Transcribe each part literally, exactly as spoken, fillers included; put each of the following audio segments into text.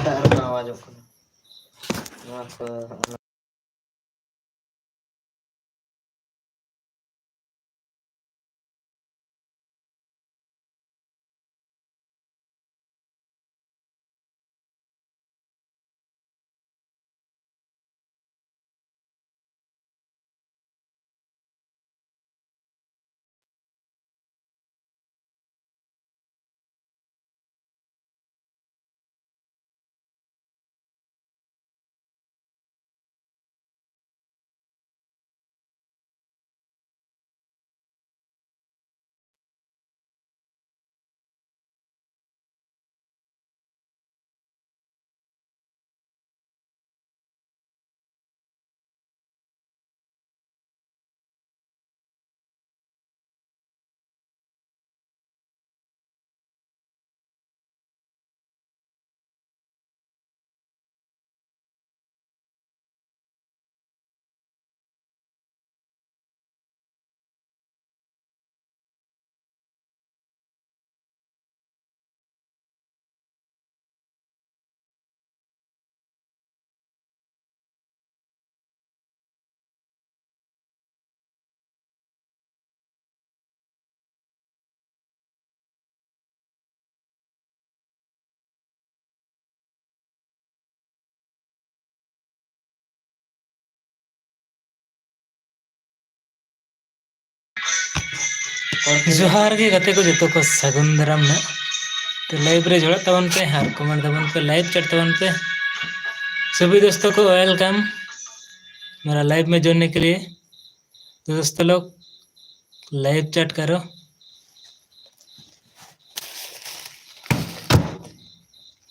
ᱟᱨ ᱵᱟᱝ ᱟᱣᱟᱡᱚᱜ ᱠᱟᱱᱟ᱾ ᱱᱚᱣᱟ ᱠᱚ ᱡᱚᱦᱟᱨ ᱜᱮ ᱜᱟᱛᱮ ᱠᱚ, ᱡᱚᱛᱚ ᱠᱚ ᱥᱟᱹᱜᱩᱱ ᱫᱟᱨᱟᱢ ᱱᱟᱜ᱾ ᱛᱚ, live ᱨᱮ ᱡᱚᱲᱟᱜ ᱛᱟᱵᱚᱱ ᱯᱮ ᱟᱨ comment ᱛᱟᱵᱚᱱ ᱯᱮ, like chat ᱛᱟᱵᱚᱱ ᱯᱮ᱾ सभी दोस्तों को welcome मेरा live में जुड़ने के लिए। तो दोस्तों लोग, live chat करो।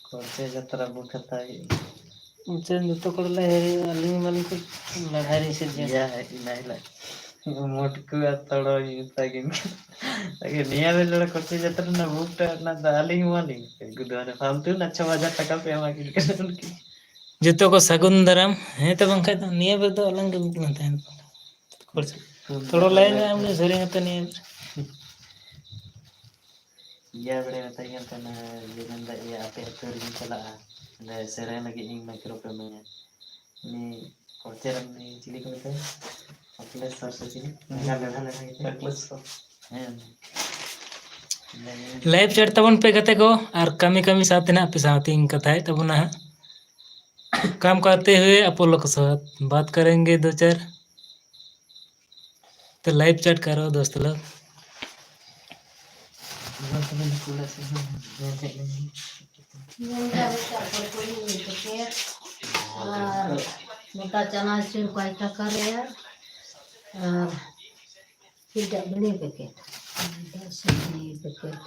ᱠᱚᱲᱪᱮ ᱡᱟᱛᱨᱟ ᱵᱩᱠ ᱦᱟᱛᱟᱣ ᱦᱩᱭᱩᱜᱼᱟ᱾ ᱢᱩᱪᱟᱹᱫ ᱡᱚᱛᱚ ᱠᱚᱲᱟ ᱞᱮ ᱦᱮᱨᱮ-, ᱟᱹᱞᱤᱧ ᱢᱟᱞᱤᱧ ᱠᱚ ᱞᱟᱜᱟᱭ ᱨᱮ ᱥᱮ ᱪᱮᱫ? ᱤᱭᱟ, ᱤᱱᱟᱹ ᱦᱤᱞᱳᱜ ᱢᱚᱴᱠᱩ ᱟᱨ ᱛᱚᱲᱚ ᱢᱮᱛᱟ ᱠᱤᱱ ᱠᱟᱱᱟ᱾ ᱟᱜᱮ ᱱᱤᱭᱟᱹ ᱵᱮᱞ ᱞᱚᱲᱟ ᱠᱚᱲᱪᱮ ᱡᱟᱛᱨᱟ ᱨᱮᱱᱟᱜ ᱵᱩᱠ ᱴᱟᱜ ᱨᱮᱱᱟᱜ ᱫᱚ ᱟᱹᱞᱤᱧ ᱮᱢᱟᱞᱤᱧ ᱯᱮ᱾ ᱩᱱᱠᱩ ᱫᱚ ᱢᱟᱱᱮ ᱯᱷᱟᱞᱛᱩ ᱨᱮᱱᱟᱜ ᱪᱷᱚ ᱦᱟᱡᱟᱨ ᱴᱟᱠᱟ ᱯᱮ ᱮᱢᱟ ᱠᱤᱱ ᱠᱟᱱᱟ ᱩᱱᱠᱤᱱ᱾ ᱡᱚᱛᱚ ᱠᱚ ᱥᱟᱹᱜᱩᱱ ᱫᱟᱨᱟᱢ᱾ ᱦᱮᱸ ᱛᱚ, ᱵᱟᱝᱠᱷᱟᱡ ᱫᱚ ᱱᱤᱭᱟᱹ ᱵᱮᱞ ᱫᱚ ᱟᱞᱟᱝ ᱜᱮ ᱵᱩᱠ ᱞᱟᱝ ᱛᱟᱦᱮᱱ ᱠᱟᱱᱟ᱾ ᱠᱚᱲᱪᱮ᱾ ᱛᱚᱲᱚ ᱞᱟᱭᱤᱱ ᱨᱮ ᱟᱢ ᱜᱮ ᱥᱮᱨᱮᱧ ᱟᱛᱮ ᱱᱤᱭᱟᱹ ᱵᱮᱞ᱾ ᱤᱭᱟᱹ ᱵᱮᱲᱮ ᱢᱮᱛᱟᱧ ᱠᱟᱱ ᱛᱟᱦᱮᱱᱟ, ᱡᱮ ᱢᱮᱱᱫᱟ, "ᱤᱭᱟᱹ, ᱟᱯᱮ ᱟᱹᱛᱩ ᱨᱮᱜᱤᱧ ᱪᱟᱞᱟᱜᱼᱟ, ᱚᱸᱰᱮ ᱥᱮᱨᱮᱧ ᱞᱟᱹᱜᱤᱫ ᱤᱧ ᱢᱟᱭᱠᱨᱳ ᱯᱮ ᱤᱢᱟᱹᱧᱟ᱾" ᱩᱱᱤ ᱚᱪᱮᱨ, ᱩᱱᱤ ᱪᱤᱞᱤ ᱠᱚ ᱢᱮᱛᱟᱭᱟ? ᱚᱠᱞᱮᱥ ᱥᱚᱨ ᱥᱮ ᱪᱤᱞᱤ? ᱦᱮᱸ᱾ ᱞᱮᱸᱜᱟ ᱞᱮᱸᱜᱟ ᱞᱮᱸᱜᱟ ᱜᱮᱛᱟᱭ᱾ ᱚᱠᱞᱮᱥ ᱥᱚᱨ᱾ ᱦᱮᱸ᱾ ᱞᱟᱭᱤᱵᱷ ᱪᱮᱴ ᱛᱟᱵᱚᱱ ᱯᱮ ᱜᱟᱛᱮ ᱠᱚ, ᱟᱨ ᱠᱟᱹᱢᱤ ᱠᱟᱹᱢᱤ ᱥᱟᱶᱛᱮ ᱱᱟᱦᱟᱜ ᱯᱮ ᱥᱟᱶᱛᱮᱧ ᱠᱟᱛᱷᱟᱭᱮᱫ ᱛᱟᱵᱚᱱᱟ ᱦᱟᱸᱜ᱾ काम करते हुए आप लोग के साथ बात करेंगे दो चार। तो लाइव चैट करो दोस्त लोग। ᱧᱮᱞ ᱫᱟᱲᱮ ᱠᱟᱜ ᱠᱚ ᱠᱚ ᱧᱩᱭ ᱯᱮᱠᱮᱴ ᱟᱨ ᱢᱚᱴᱟ ᱪᱟᱱᱟᱪᱩᱨ ᱠᱚᱭ ᱴᱟᱠᱟ ᱨᱮᱭᱟᱜ ᱟᱨ ᱪᱮᱫᱟᱜ ᱵᱤᱲᱤ ᱯᱮᱠᱮᱴ, ᱫᱟᱜ ᱥᱚᱵᱽᱡᱤ ᱯᱮᱠᱮᱴ,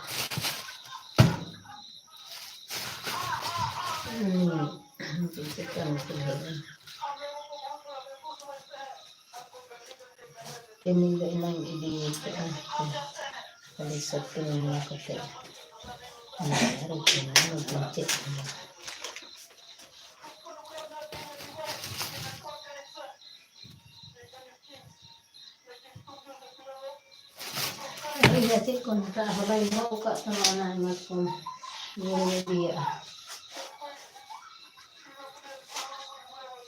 ᱩᱸ, ᱪᱮᱫ ᱪᱮᱫ ᱠᱟᱹᱢᱤ ᱠᱚ ᱦᱩᱭᱩᱜᱼᱟ? ᱛᱮᱦᱮᱧ ᱫᱚ ᱮᱱᱟᱝ ᱤᱫᱤ ᱠᱟᱜᱼᱟ, ᱠᱷᱟᱹᱞᱤ ᱥᱚᱯᱤᱝ ᱢᱚᱞ ᱠᱟᱛᱮ ᱟᱨ ᱪᱮᱫ ᱦᱚᱸ ᱵᱟᱝ᱾ ᱤᱭᱟᱹ ᱪᱮᱫ ᱠᱚ ᱢᱮᱛᱟᱜᱼᱟ, ᱦᱚᱞᱟᱧ ᱫᱚᱦᱚ ᱟᱠᱟᱫ ᱛᱟᱢᱟ, ᱚᱱᱟ ᱟᱭᱢᱟ ᱨᱚᱠᱚᱢ ᱤᱭᱟᱹ ᱤᱫᱤᱭᱟᱜᱼᱟ᱾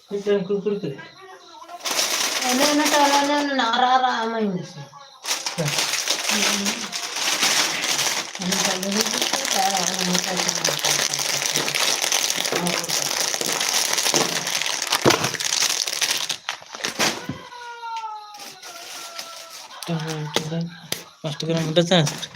ᱢᱤᱫᱴᱟᱝ ᱠᱩᱨᱠᱩᱨᱤ ᱠᱚ᱾ ᱚᱱᱮ ᱚᱱᱟᱴᱟᱜ, ᱚᱱᱮ, ᱚᱱᱮ ᱚᱱᱟ ᱟᱨᱟᱜ ᱟᱨᱟᱜ ᱮᱢᱟᱹᱧ ᱢᱮᱥᱮ᱾ ᱦᱮᱸ᱾ ᱚᱱᱟᱴᱟᱜ ᱜᱮ ᱦᱩᱭ ᱠᱚᱜ ᱛᱟᱭᱟ, ᱟᱨ ᱚᱱᱟ ᱢᱚᱴᱟ ᱪᱟᱱᱟ᱾ ᱴᱟᱠᱟ, ᱴᱟᱠᱟ, ᱯᱟᱸᱪ ᱴᱟᱠᱟ ᱨᱮᱱᱟᱜ ᱢᱤᱫᱴᱟᱝ ᱪᱟᱱᱟᱪᱩᱨ᱾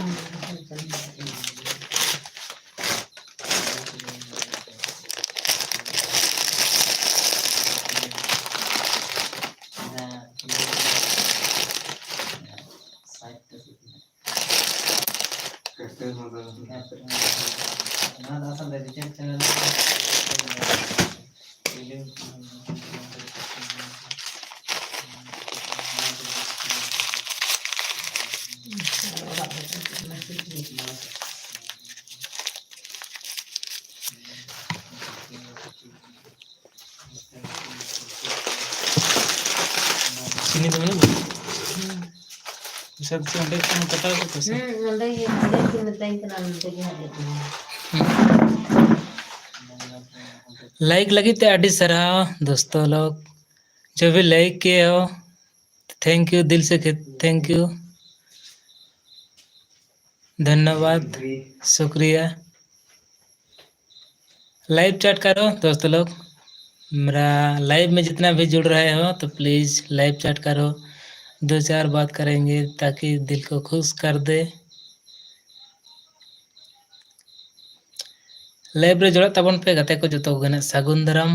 ᱪᱤᱱᱤ ᱫᱚ ᱢᱮᱱᱟᱜ ᱜᱮᱭᱟ? ᱚᱸᱰᱮ ᱠᱷᱚᱱ ᱠᱟᱴᱟᱣ ᱠᱚ ᱥᱮ? ᱦᱩᱸ, ᱚᱸᱰᱮ ᱜᱮ, ᱚᱸᱰᱮ ᱜᱮ ᱢᱮᱛᱟᱹᱧ ᱠᱟᱱᱟ, ᱚᱸᱰᱮ ᱜᱮ ᱦᱟᱸᱜ ᱞᱟᱹᱭ ᱢᱮ᱾ ᱞᱟᱭᱤᱠ ᱞᱟᱹᱜᱤᱫ ᱛᱮ ᱟᱹᱰᱤ ᱥᱟᱨᱦᱟᱣ ᱫᱳᱥᱛᱳ ᱞᱳᱜ, ᱡᱚ ᱵᱷᱤ ᱞᱟᱭᱤᱠ ᱠᱤᱭᱮ ᱦᱳ, ᱛᱷᱮᱝᱠ ᱭᱩ, ᱫᱤᱞ ᱥᱮ ᱠᱷᱮ-, ᱛᱷᱮᱝᱠ ᱭᱩ, ᱫᱷᱚᱱᱱᱚᱵᱟᱫᱽ, ᱥᱩᱠᱨᱤᱭᱟ᱾ लाइव चैट करो दोस्त लोग, मेरा लाइव में जितना भी जुड़ रहे हो तो प्लीज लाइव चैट करो, दो चार बात करेंगे ताकि दिल को खुश कर दे। लाइव ᱨᱮ ᱡᱚᱲᱟᱜ ᱛᱟᱵᱚᱱ ᱯᱮ ᱜᱟᱛᱮ ᱠᱚ ᱡᱚᱛᱚ ᱠᱚᱜᱮ ᱱᱟᱜ ᱥᱟᱹᱜᱩᱱ ᱫᱟᱨᱟᱢ᱾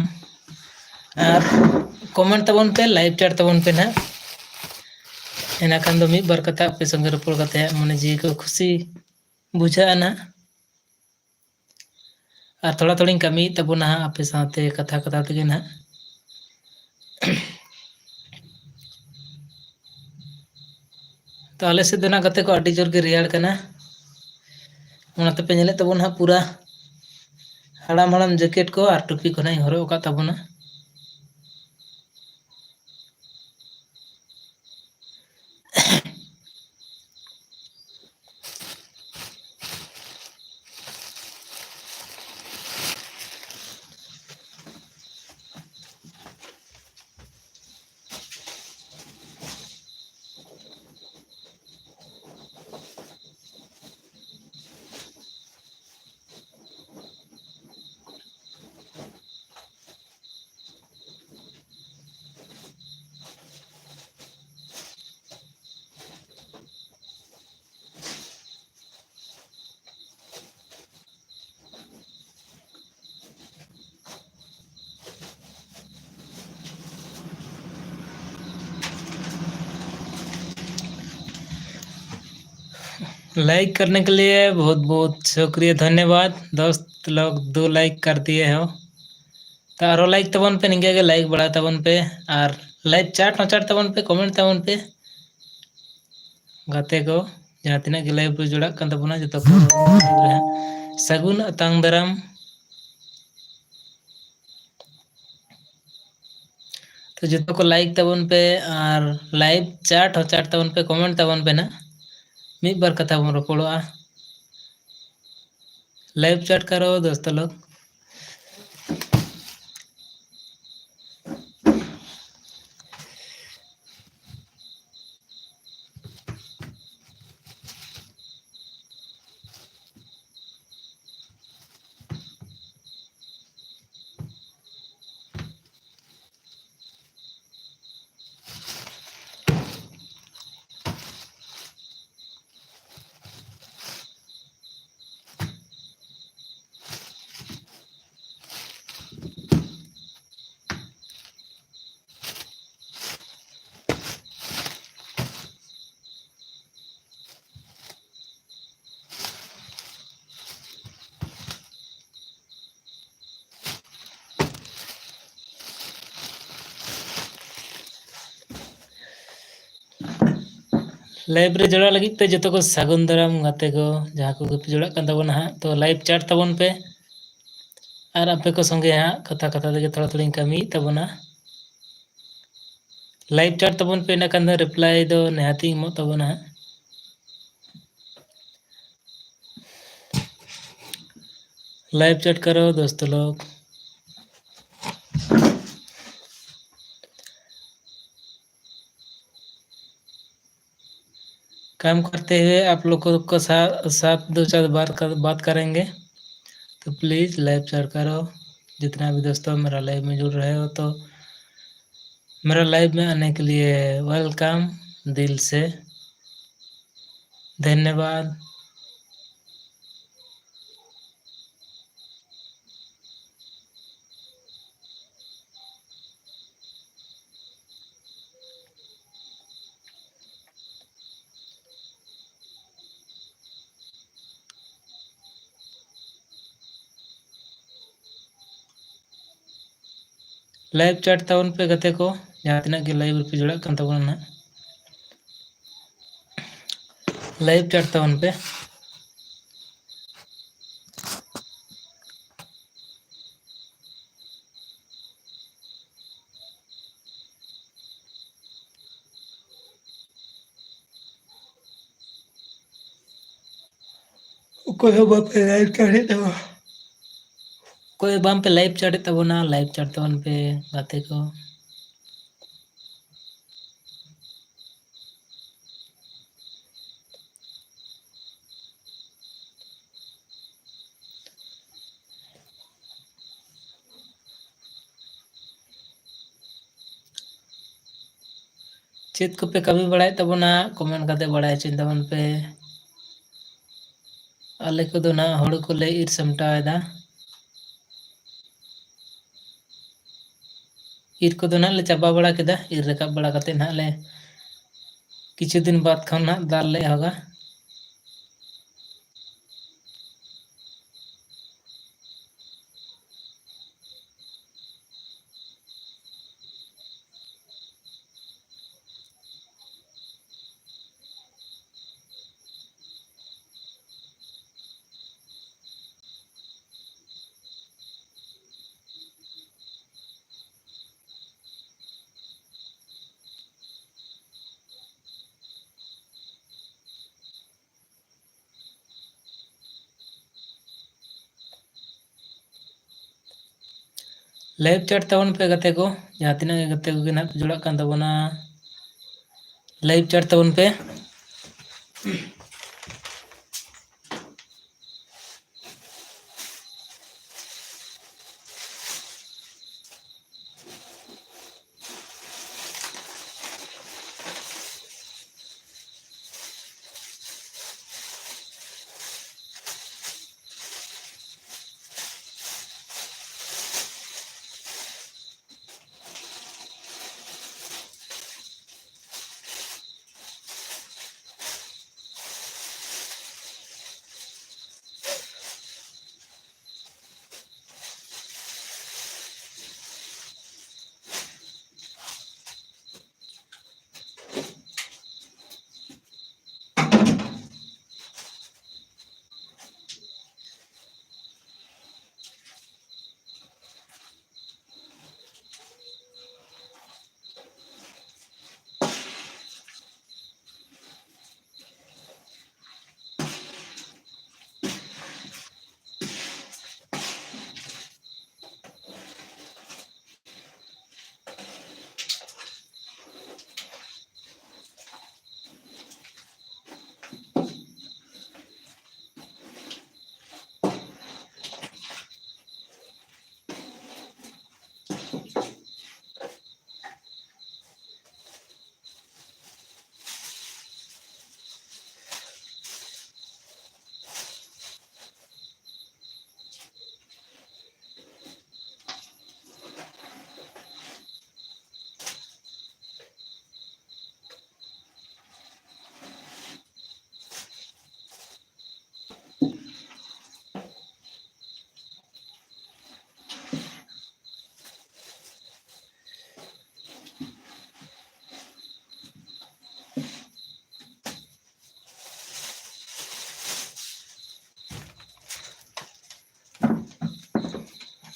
ᱟᱨ ᱠᱚᱢᱮᱱᱴ ᱛᱟᱵᱚᱱ ᱯᱮ, ᱞᱟᱭᱤᱵᱷ ᱪᱮᱴ ᱛᱟᱵᱚᱱ ᱯᱮ ᱱᱟᱜ᱾ ᱮᱱᱟ ᱠᱷᱟᱱ ᱫᱚ ᱢᱤᱫ ᱵᱟᱨ ᱠᱟᱛᱷᱟ ᱟᱯᱮ ᱥᱚᱸᱜᱮ ᱨᱚᱯᱚᱲ ᱠᱟᱛᱮ ᱢᱚᱱᱮ ᱡᱤᱣᱤ ᱠᱚ ᱠᱷᱩᱥᱤ ᱵᱩᱡᱷᱟᱹᱜᱼᱟ ᱱᱟᱜ᱾ ᱟᱨ ᱛᱷᱚᱲᱟ ᱛᱷᱚᱲᱤᱧ ᱠᱟᱹᱢᱤᱭᱮᱫ ᱛᱟᱵᱚᱱᱟ ᱦᱟᱸᱜ ᱟᱯᱮ ᱥᱟᱶᱛᱮ ᱠᱟᱛᱷᱟ ᱠᱟᱛᱷᱟ ᱛᱮᱜᱮ ᱱᱟᱜ᱾ ᱛᱚ ᱟᱞᱮ ᱥᱮᱫ ᱫᱚ ᱱᱟᱜ ᱜᱟᱛᱮ ᱠᱚ ᱟᱹᱰᱤ ᱡᱳᱨ ᱜᱮ ᱨᱮᱭᱟᱲ ᱠᱟᱱᱟ, ᱚᱱᱟ ᱛᱮᱯᱮ ᱧᱮᱞᱮᱫ ᱛᱟᱵᱚᱱᱟ ᱦᱟᱸᱜ ᱯᱩᱨᱟ ᱦᱟᱲᱟᱢ ᱦᱟᱲᱟᱢ ᱡᱮᱠᱮᱴ ᱠᱚ ᱟᱨ ᱴᱩᱯᱤ ᱠᱚ ᱱᱟᱜ ᱤᱧ ᱦᱚᱨᱚᱜ ᱟᱠᱟᱫ ᱛᱟᱵᱚᱱᱟ᱾ लाइक करने के लिए बहुत बहुत शुक्रिया, धन्यवाद दोस्त लोग, दो लाइक कर दिए हो। ᱛᱚ ᱟᱨᱚ ᱞᱟᱭᱤᱠ ᱛᱟᱵᱚᱱ ᱯᱮ, ᱱᱤᱝᱠᱟᱹ ᱜᱮ ᱞᱟᱭᱤᱠ ᱵᱟᱲᱟᱭ ᱛᱟᱵᱚᱱ ᱯᱮ, ᱟᱨ ᱞᱟᱭᱤᱵᱷ ᱪᱟᱴ ᱦᱚᱸ ᱪᱟᱴ ᱛᱟᱵᱚᱱ ᱯᱮ, ᱠᱚᱢᱮᱱᱴ ᱛᱟᱵᱚᱱ ᱯᱮ᱾ ᱜᱟᱛᱮ ᱠᱚ ᱡᱟᱦᱟᱸ ᱛᱤᱱᱟᱹᱜ ᱜᱮ ᱞᱟᱭᱤᱵᱷ ᱨᱮ ᱡᱚᱲᱟᱜ ᱠᱟᱱ ᱛᱟᱵᱚᱱᱟ, ᱡᱚᱛᱚ ᱠᱚ ᱥᱟᱹᱜᱩᱱ ᱟᱛᱟᱝ ᱫᱟᱨᱟᱢ᱾ ᱡᱚᱛᱚ ᱠᱚ ᱞᱟᱭᱤᱠ ᱛᱟᱵᱚᱱ ᱯᱮ ᱟᱨ ᱞᱟᱭᱤᱵᱷ ᱪᱟᱴ ᱦᱚᱸ ᱪᱟᱴ ᱛᱟᱵᱚᱱ ᱯᱮ, ᱠᱚᱢᱮᱱᱴ ᱛᱟᱵᱚᱱ ᱯᱮ ᱱᱟᱜ᱾ ᱢᱤᱫ ᱵᱟᱨ ᱠᱟᱛᱷᱟ ᱵᱚᱱ ᱨᱚᱯᱚᱲᱚᱜᱼᱟ᱾ ᱞᱟᱭᱤᱵᱷ ᱪᱟᱴ ᱠᱟᱨᱚ ᱫᱳᱥᱛᱚ ᱞᱳᱜ᱾ ᱞᱟᱭᱤᱵᱷ ᱨᱮ ᱡᱚᱲᱟᱣ ᱞᱟᱹᱜᱤᱫ ᱛᱮ ᱡᱚᱛᱚ ᱠᱚ ᱥᱟᱹᱜᱩᱱ ᱫᱟᱨᱟᱢ ᱜᱟᱛᱮ ᱠᱚ, ᱡᱟᱦᱟᱸ ᱠᱚ ᱜᱩᱯᱤ ᱡᱚᱲᱟᱜ ᱠᱟᱱ ᱛᱟᱵᱚᱱᱟ ᱦᱟᱸᱜ, ᱛᱚ ᱞᱟᱭᱤᱵᱷ ᱪᱟᱴ ᱛᱟᱵᱚᱱ ᱯᱮ ᱟᱨ ᱟᱯᱮ ᱠᱚ ᱥᱚᱸᱜᱮ ᱦᱟᱸᱜ ᱠᱟᱛᱷᱟ ᱠᱟᱛᱷᱟ ᱛᱮᱜᱮ ᱛᱷᱚᱲᱟ ᱛᱷᱚᱲᱤᱧ ᱠᱟᱹᱢᱤᱭᱮᱫ ᱛᱟᱵᱚᱱᱟ᱾ ᱞᱟᱭᱤᱵᱷ ᱪᱟᱴ ᱛᱟᱵᱚᱱ ᱯᱮ, ᱤᱱᱟᱹ ᱠᱷᱟᱱ ᱫᱚ ᱨᱤᱯᱞᱟᱭ ᱫᱚ ᱱᱤᱦᱟᱹᱛᱤᱧ ᱮᱢᱚᱜ ᱛᱟᱵᱚᱱᱟ ᱦᱟᱸᱜ᱾ लाइव चैट करो दोस्त लोग। काम करते हुए आप लोग को, को साथ, साथ दो चार बार कर, बात करेंगे। तो प्लीज़ लाइव शेयर करो। जितना भी दोस्तों मेरा लाइव में जुड़ रहे हो तो मेरा लाइव में आने के लिए वेलकम दिल से। धन्यवाद। लाइव चैट ᱛᱟᱵᱚᱱ ᱯᱮ ᱜᱟᱛᱮ ᱠᱚ, ᱡᱟᱦᱟᱸ ᱛᱤᱱᱟᱹᱜ ᱜᱮ ᱞᱟᱭᱤᱵᱷ ᱨᱮᱯᱮ ᱡᱚᱲᱟᱜ ᱠᱟᱱ ᱛᱟᱵᱚᱱᱟ ᱱᱟᱦᱟᱜ, ᱞᱟᱭᱤᱵᱷ ᱪᱮᱴ ᱛᱟᱵᱚᱱ ᱯᱮ᱾ ᱚᱠᱚᱭ ᱦᱚᱸ ᱵᱟᱯᱮ ᱞᱟᱭᱤᱵᱷ ᱪᱟᱴᱮᱫ ᱛᱟᱵᱚᱱᱟ᱾ ᱚᱠᱚᱭ ᱦᱚᱸ ᱵᱟᱝᱯᱮ ᱞᱟᱭᱤᱵᱷ ᱪᱟᱴᱮᱫ ᱛᱟᱵᱚᱱᱟ, ᱞᱟᱭᱤᱵᱷ ᱪᱟᱴ ᱛᱟᱵᱚᱱ ᱯᱮ ᱜᱟᱛᱮ ᱠᱚ᱾ ᱪᱮᱫ ᱠᱚᱯᱮ ᱠᱟᱹᱢᱤ ᱵᱟᱲᱟᱭᱮᱫ ᱛᱟᱵᱚᱱᱟ? ᱠᱚᱢᱮᱱᱴ ᱠᱟᱛᱮ ᱵᱟᱲᱟᱭ ᱦᱚᱪᱚᱧ ᱛᱟᱵᱚᱱ ᱯᱮ᱾ ᱟᱞᱮ ᱠᱚᱫᱚ ᱱᱟᱦᱟᱜ ᱦᱳᱲᱳ ᱠᱚᱞᱮ ᱤᱨ ᱥᱟᱢᱴᱟᱣ ᱮᱫᱟ᱾ ᱤᱨ ᱠᱚᱫᱚ ᱱᱟᱦᱟᱜ ᱞᱮ ᱪᱟᱵᱟ ᱵᱟᱲᱟ ᱠᱮᱫᱟ᱾ ᱤᱨ ᱨᱟᱠᱟᱵ ᱵᱟᱲᱟ ᱠᱟᱛᱮ ᱱᱟᱦᱟᱜ ᱞᱮ ᱠᱤᱪᱷᱩ ᱫᱤᱱ ᱵᱟᱫᱽ ᱠᱷᱚᱱ ᱱᱟᱦᱟᱜ ᱫᱟᱞ ᱞᱮ ᱮᱦᱚᱵᱟ᱾ ᱞᱟᱭᱤᱵᱷ ᱪᱟᱴ ᱛᱟᱵᱚᱱ ᱯᱮ ᱜᱟᱛᱮ ᱠᱚ, ᱡᱟᱦᱟᱸ ᱛᱤᱱᱟᱹᱜ ᱜᱮ ᱜᱟᱛᱮ ᱠᱚᱜᱮ ᱱᱟᱦᱟᱜ ᱯᱮ ᱡᱚᱲᱟᱜ ᱠᱟᱱ ᱛᱟᱵᱚᱱᱟ, ᱞᱟᱭᱤᱵᱷ ᱪᱟᱴ ᱛᱟᱵᱚᱱ ᱯᱮ᱾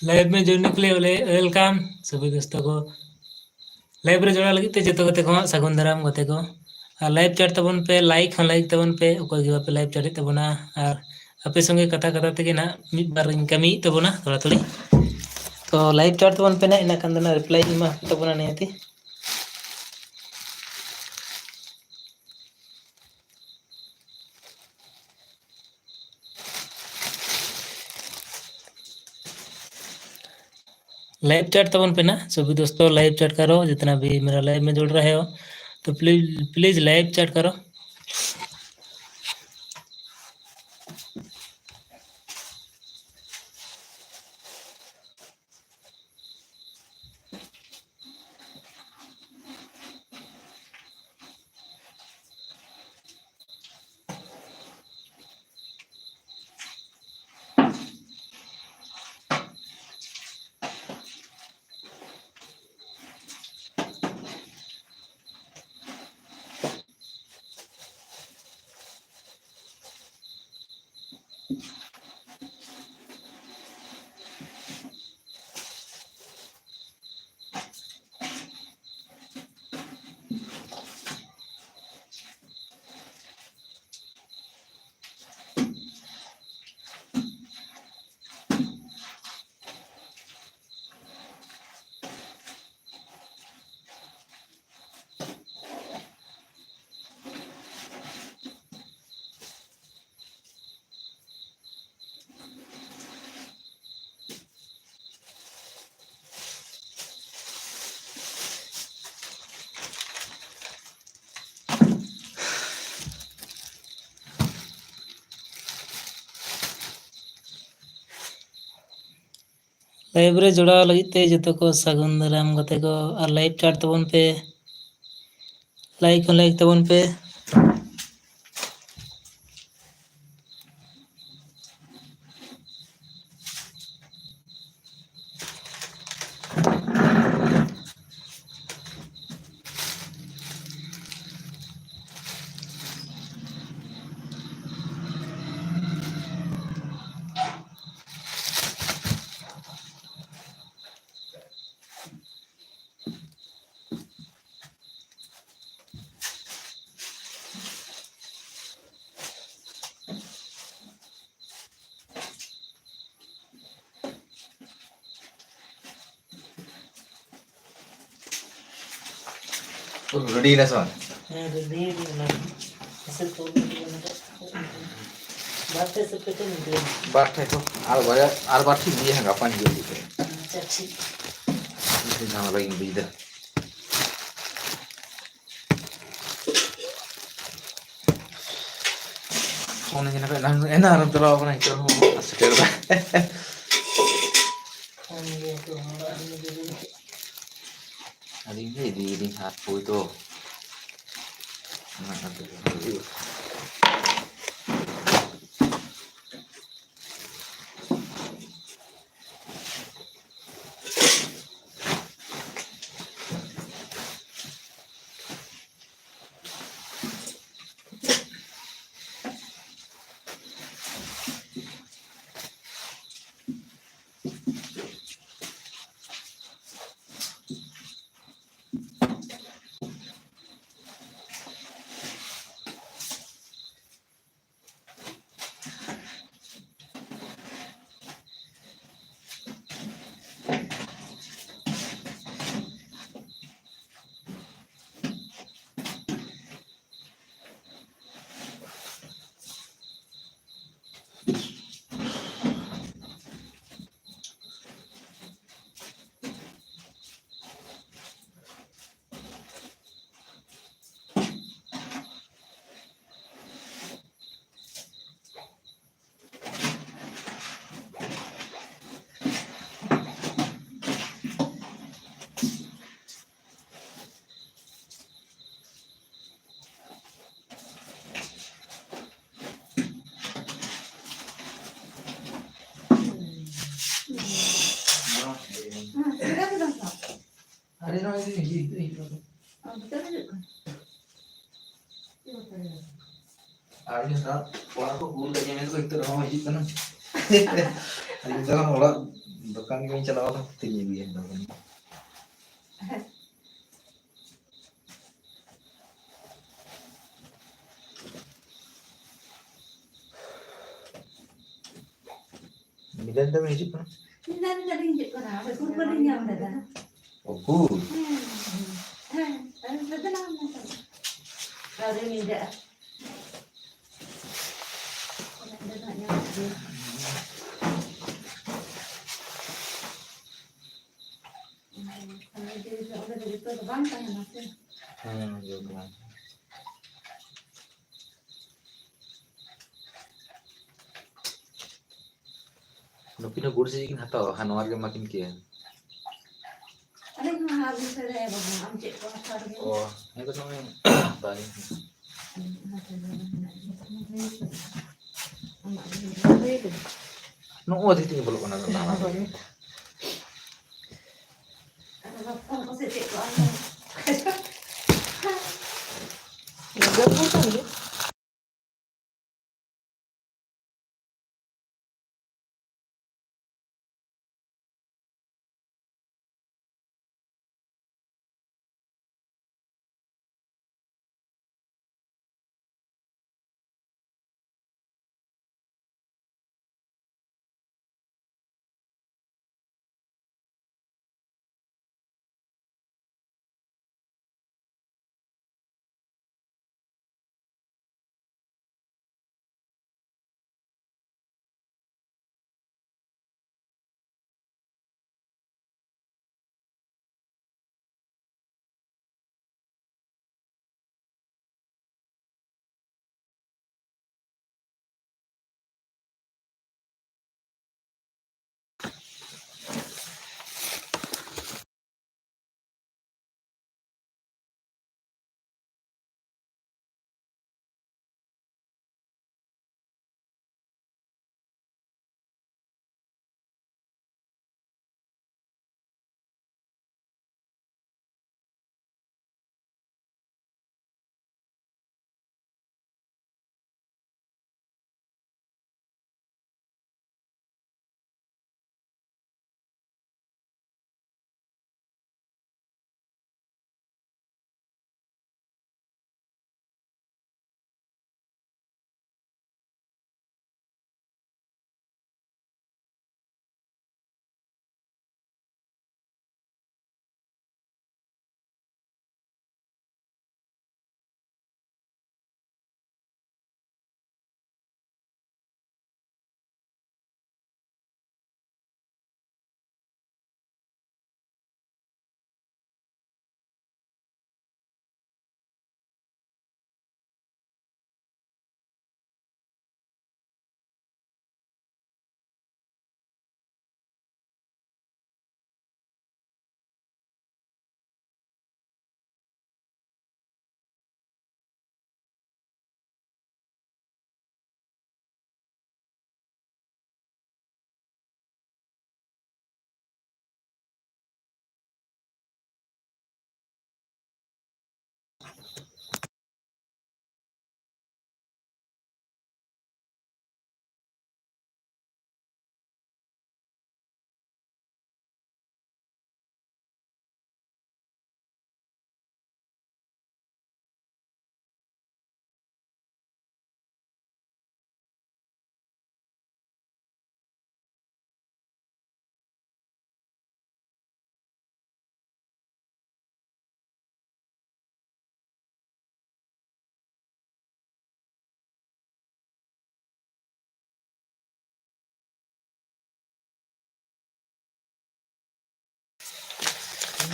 लाइव में जुड़ने के लिए वेलकम सभी दोस्तों को। लाइव ᱨᱮ ᱡᱚᱲᱟᱣ ᱞᱟᱹᱜᱤᱫ ᱛᱮ ᱡᱚᱛᱚ ᱜᱟᱛᱮ ᱠᱚ ᱦᱟᱸᱜ ᱥᱟᱹᱜᱩᱱ ᱫᱟᱨᱟᱢ ᱜᱟᱛᱮ ᱠᱚ᱾ ᱟᱨ ᱞᱟᱭᱤᱵᱷ ᱪᱟᱴ ᱛᱟᱵᱚᱱ ᱯᱮ, ᱞᱟᱭᱤᱠ ᱦᱚᱸ ᱞᱟᱭᱤᱠ ᱛᱟᱵᱚᱱ ᱯᱮ, ᱚᱠᱚᱭ ᱜᱮ ᱵᱟᱯᱮ ᱞᱟᱭᱤᱵᱷ ᱪᱟᱴᱮᱫ ᱛᱟᱵᱚᱱᱟ᱾ ᱟᱨ ᱟᱯᱮ ᱥᱚᱸᱜᱮ ᱠᱟᱛᱷᱟ ᱠᱟᱛᱷᱟ ᱛᱮᱜᱮ ᱱᱟᱦᱟᱜ ᱢᱤᱫ ᱵᱟᱨ ᱤᱧ ᱠᱟᱹᱢᱤᱭᱮᱫ ᱛᱟᱵᱚᱱᱟ ᱛᱷᱚᱲᱟ ᱛᱷᱚᱲᱤ᱾ ᱛᱚ ᱞᱟᱭᱤᱵᱷ ᱪᱟᱴ ᱛᱟᱵᱚᱱ ᱯᱮ ᱱᱟᱦᱟᱜ, ᱤᱱᱟᱹ ᱠᱷᱟᱱ ᱫᱚ ᱱᱟᱦᱟᱜ ᱨᱤᱯᱞᱟᱭ ᱤᱧ ᱮᱢᱟ ᱛᱟᱵᱚᱱᱟ ᱱᱤᱦᱟᱹᱛᱤ᱾ लाइव चैट तबन पे ना सभी दोस्तों, लाइव चैट करो, जितना भी मेरा लाइव में जुड़ रहे हो तो प्लीज प्लीज लाइव चैट करो। ᱞᱟᱭᱤᱵᱷ ᱨᱮ ᱡᱚᱲᱟᱣ ᱞᱟᱹᱜᱤᱫ ᱛᱮ ᱡᱚᱛᱚ ᱠᱚ ᱥᱟᱹᱜᱩᱱ ᱫᱟᱨᱟᱢ ᱜᱟᱛᱮ ᱠᱚ, ᱟᱨ ᱞᱟᱭᱤᱵᱷ ᱪᱟᱴ ᱛᱟᱵᱚᱱ ᱯᱮ, ᱞᱟᱭᱤᱠ ᱦᱚᱸ ᱞᱟᱭᱤᱠ ᱛᱟᱵᱚᱱ ᱯᱮ᱾ ᱨᱮᱰᱤᱭᱮᱱᱟ ᱥᱮ ᱵᱟᱝ? ᱦᱮᱸ, ᱨᱮᱰᱤ ᱚᱱᱟ ᱦᱤᱥᱟᱹᱵ ᱛᱮ ᱩᱰᱩᱠ ᱞᱮᱱᱟ᱾ ᱵᱟᱨ ᱴᱷᱮᱡ ᱥᱮ ᱯᱮ ᱴᱷᱮᱡ ᱤᱫᱤᱭᱟ᱾ ᱵᱟᱨ ᱴᱷᱮᱡ ᱠᱚ, ᱟᱨ ᱵᱟᱡᱟᱨ, ᱟᱨ ᱵᱟᱨ ᱴᱷᱮᱡ ᱤᱫᱤᱭᱟ, ᱦᱟᱸᱜ ᱜᱟᱯᱟᱧ ᱤᱫᱤᱭᱟ᱾ ᱟᱪᱪᱷᱟ, ᱴᱷᱤᱠ᱾ ᱢᱤᱫᱴᱮᱱ ᱡᱷᱟᱢᱮᱞᱟᱧ ᱵᱩᱡᱽ ᱮᱫᱟ᱾ ᱯᱷᱳᱱ ᱟᱹᱧ ᱠᱟᱱᱟ ᱠᱚ, ᱮᱱᱟᱝ, ᱮᱱᱟᱝ ᱨᱮᱢ ᱪᱟᱞᱟᱣ ᱠᱟᱱᱟ, ᱱᱤᱛᱚᱜ ᱦᱚᱸ ᱥᱮᱴᱮᱨ ᱮᱫᱟ᱾ ᱯᱷᱳᱱ ᱜᱮᱭᱟ ᱠᱚ, ᱦᱚᱲᱟᱜ ᱢᱤᱫ ᱫᱤᱱ᱾ ᱟᱹᱞᱤᱧ ᱜᱮ ᱤᱫᱤᱭᱮᱫᱤᱧ ᱦᱟᱸᱜ, ᱦᱳᱭ ᱛᱚ᱾ ᱚᱱᱟ ᱠᱷᱟᱹᱛᱤᱨ ᱦᱩᱭᱩᱜᱼᱟ᱾ ᱟᱨ ᱤᱧ ᱦᱚᱸ ᱚᱲᱟᱜ ᱠᱚ ᱠᱩᱞ ᱠᱟᱫᱤᱧᱟ, ᱢᱮᱱ ᱫᱟᱠᱚ ᱱᱤᱛᱚᱜ ᱨᱮᱦᱚᱸ ᱦᱤᱡᱩᱜ ᱠᱟᱱᱟ᱾ ᱟᱨ ᱤᱧ ᱫᱚ ᱚᱲᱟᱜ ᱫᱚᱠᱟᱱ ᱜᱮ ᱵᱟᱹᱧ ᱪᱟᱞᱟᱣ ᱠᱟᱱᱟ, ᱛᱤᱧ ᱟᱹᱜᱩᱭᱟ ᱫᱚᱠᱟᱱ᱾ ᱢᱤᱫ ᱫᱤᱱ ᱫᱚ ᱦᱤᱡᱩᱜ ᱠᱟᱱᱟ᱾ ᱢᱤᱫ ᱫᱤᱱ ᱫᱚ ᱦᱤᱡᱩᱜ ᱠᱟᱱᱟ, ᱟᱫᱚ ᱩᱠᱩᱨ ᱵᱟᱹᱞᱤᱧ ᱧᱟᱢ ᱞᱮᱫᱟ᱾ ᱩᱠᱩᱨ? ᱦᱮᱸ, ᱦᱮᱸ, ᱦᱮᱸ, ᱟᱨ ᱢᱤᱫ ᱫᱤᱱ ᱟᱹᱣᱨᱤ ᱧᱤᱫᱟᱹᱜᱼᱟ᱾ ᱧᱤᱫᱟᱹ ᱫᱚ ᱦᱟᱸᱜ ᱧᱟᱢᱚᱜ ᱜᱮᱭᱟ᱾ ᱚᱸᱰᱮ ᱫᱚ ᱡᱚᱛᱚ ᱫᱚ ᱵᱟᱝ ᱛᱟᱦᱮᱱᱟ ᱥᱮ᱾ ᱦᱮᱸ, ᱡᱚᱛᱚ ᱵᱟᱝ᱾ ᱱᱩᱠᱤᱱ ᱦᱚᱸ ᱜᱩᱲ ᱥᱮ ᱪᱮᱫ ᱠᱤᱱ ᱦᱟᱛᱟᱣᱟ? ᱦᱟ, ᱱᱚᱣᱟ ᱨᱮᱜᱮ ᱮᱢᱟ ᱠᱤᱱ ᱠᱮᱭᱟ᱾ ᱟᱞᱮ ᱦᱚᱸ ᱦᱟᱛ ᱫᱤᱥᱟᱹ ᱨᱮ ᱵᱟᱵᱟ, ᱟᱢ ᱪᱮᱫ ᱠᱚ ᱦᱟᱛᱟᱣ ᱞᱟᱹᱜᱤᱫ? ᱚ, ᱦᱮᱸ ᱛᱚ, ᱱᱚᱜᱼᱚᱭ ᱦᱟᱛᱟᱣ ᱟᱹᱧ᱾ ᱟᱢᱟᱜ ᱜᱮ ᱦᱩᱭ ᱠᱟᱱᱟ᱾ ᱱᱚᱜᱼᱚᱭ ᱫᱷᱤ ᱛᱤᱧ ᱵᱚᱞᱚᱜ ᱠᱟᱱᱟ, ᱱᱟᱣᱟ ᱜᱮ᱾ ᱟᱨ ᱵᱟᱯᱞᱟ ᱠᱚ ᱥᱮ ᱪᱮᱫ ᱠᱚ ᱟᱢ ᱫᱚ? ᱡᱚᱢ ᱦᱩᱭ ᱠᱟᱱ ᱜᱮ᱾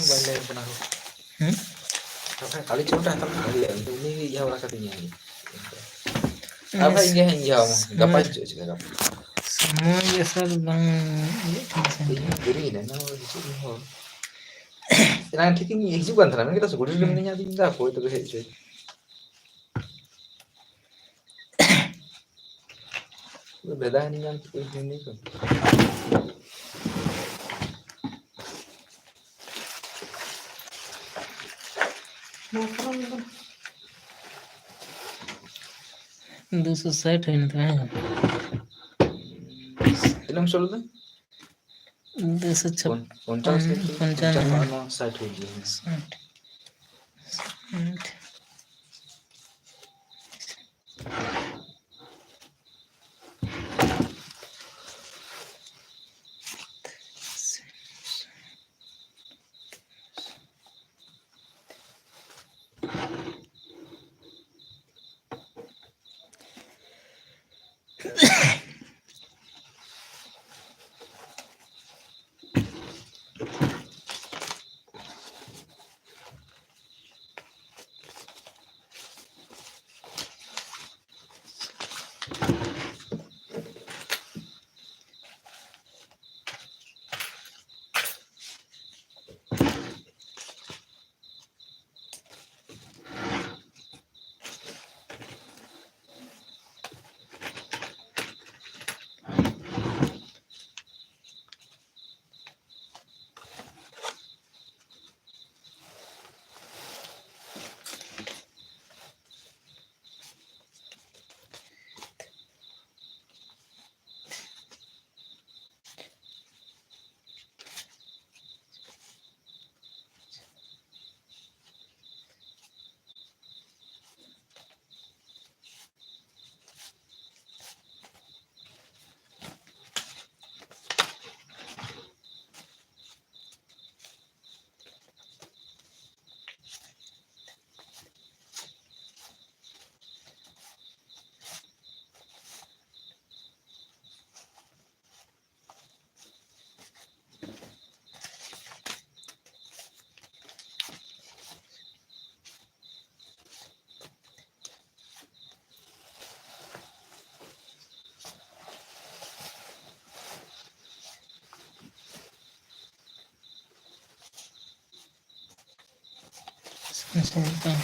ᱵᱟᱭ ᱞᱟᱹᱭ ᱠᱟᱱᱟ ᱦᱳ᱾ ᱦᱩᱸ? ᱟᱨ ᱵᱟᱠᱷᱟᱱ ᱠᱟᱞᱤ ᱪᱚᱨᱚᱱ ᱴᱷᱮᱱ ᱦᱟᱛᱟᱣ ᱞᱮᱠᱷᱟᱱ ᱵᱷᱟᱜᱮᱜᱼᱟ, ᱤᱧ ᱫᱚ ᱩᱱᱤ ᱜᱮ ᱤᱭᱟᱹ ᱵᱟᱲᱟ ᱠᱟᱛᱤᱧᱟᱭ᱾ ᱟᱨ ᱵᱟᱠᱷᱟᱱ ᱤᱧ ᱜᱮ ᱦᱟᱸᱜ ᱤᱧ ᱤᱭᱟᱹᱣᱟᱢᱟ, ᱜᱟᱯᱟ ᱥᱚᱢᱚᱭ, ᱦᱤᱡᱩᱜ ᱪᱮᱫ ᱞᱮᱠᱟ ᱜᱟᱯᱟ? ᱥᱚᱢᱚᱭ ᱜᱮ ᱥᱟᱨ ᱵᱟᱝ ᱤᱭᱟᱹᱜ ᱠᱟᱱᱟ ᱥᱮ᱾ ᱤᱧ ᱦᱚᱸ ᱫᱮᱨᱤᱭᱮᱱᱟ, ᱮᱱᱟᱝ ᱦᱤᱡᱩᱜ ᱢᱮ ᱦᱚᱲ᱾ ᱮᱱᱟᱝ ᱴᱷᱤᱠᱤᱧ ᱦᱤᱡᱩᱜ ᱠᱟᱱ ᱛᱟᱦᱮᱱᱟ, ᱢᱮᱱ ᱠᱮᱫᱟ ᱥᱮ ᱜᱩᱰᱤ ᱨᱮ ᱦᱩᱸ᱾ ᱢᱤᱱᱟᱹᱧᱟ, ᱟᱫᱚᱧ ᱢᱮᱱᱫᱟ ᱦᱟᱯᱳᱭ ᱛᱚᱵᱮ ᱦᱮᱡ ᱦᱚᱪᱚᱭ᱾ ᱵᱷᱮᱫᱟ ᱦᱮᱱᱟᱹᱧᱟ ᱪᱤᱠᱟᱹ ᱦᱤᱱᱟᱹᱧ ᱠᱚ᱾ ᱫᱩᱥᱚ ᱥᱟᱴ ᱦᱩᱭᱮᱱ ᱛᱟᱢᱟ, ᱦᱮᱸ? ᱛᱤᱱᱟᱹᱜ ᱮᱢ ᱥᱳᱞ ᱞᱮᱫᱟ? ᱫᱩᱥᱚ ᱪᱷᱟᱯ-, ᱯᱚᱧ-, ᱯᱚᱧᱪᱟᱱᱱᱚ ᱥᱮ ᱪᱮᱫ? ᱯᱚᱧᱪᱟᱱᱱᱚ᱾ ᱯᱚᱧᱪᱟᱱᱱᱚ, ᱱᱚᱣᱟ ᱥᱟᱴ ᱦᱩᱭ ᱜᱮᱭᱟ᱾ ᱥᱟᱴ᱾ ᱥᱟᱴ᱾ ᱟᱪᱪᱷᱟ, ᱦᱮᱸ᱾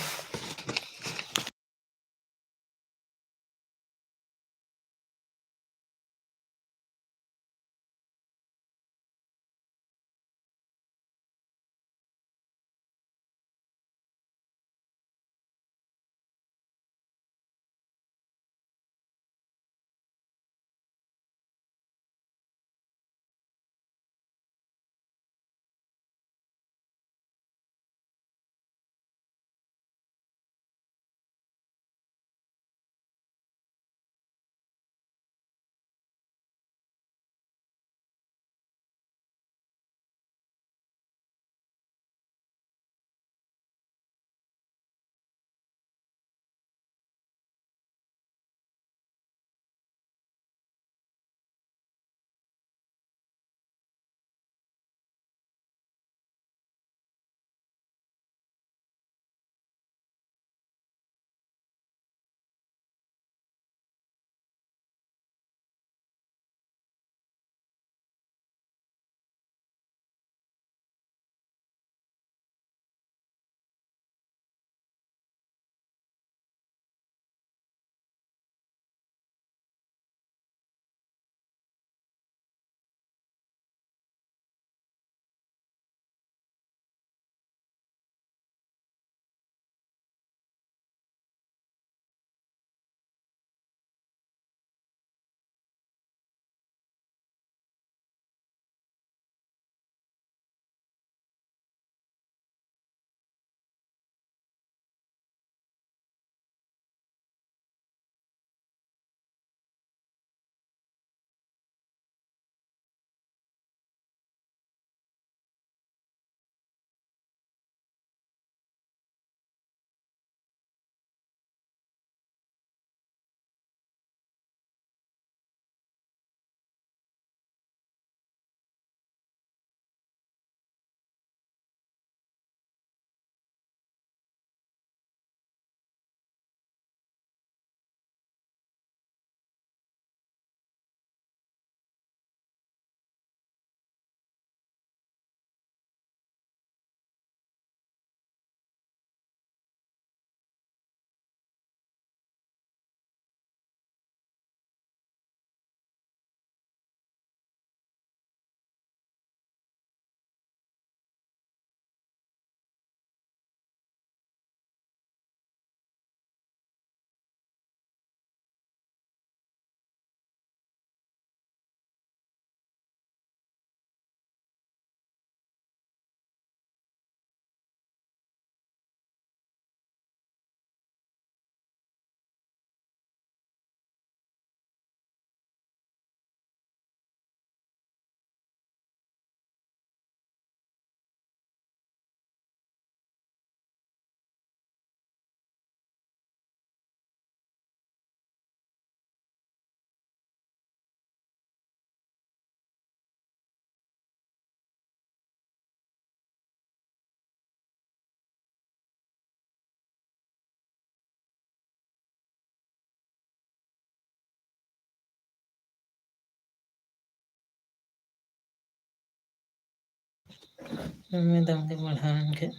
ᱫᱚᱢᱮ ᱫᱟᱢ ᱜᱮ ᱵᱟᱲᱦᱟᱣᱮᱱ ᱠᱷᱟᱡ᱾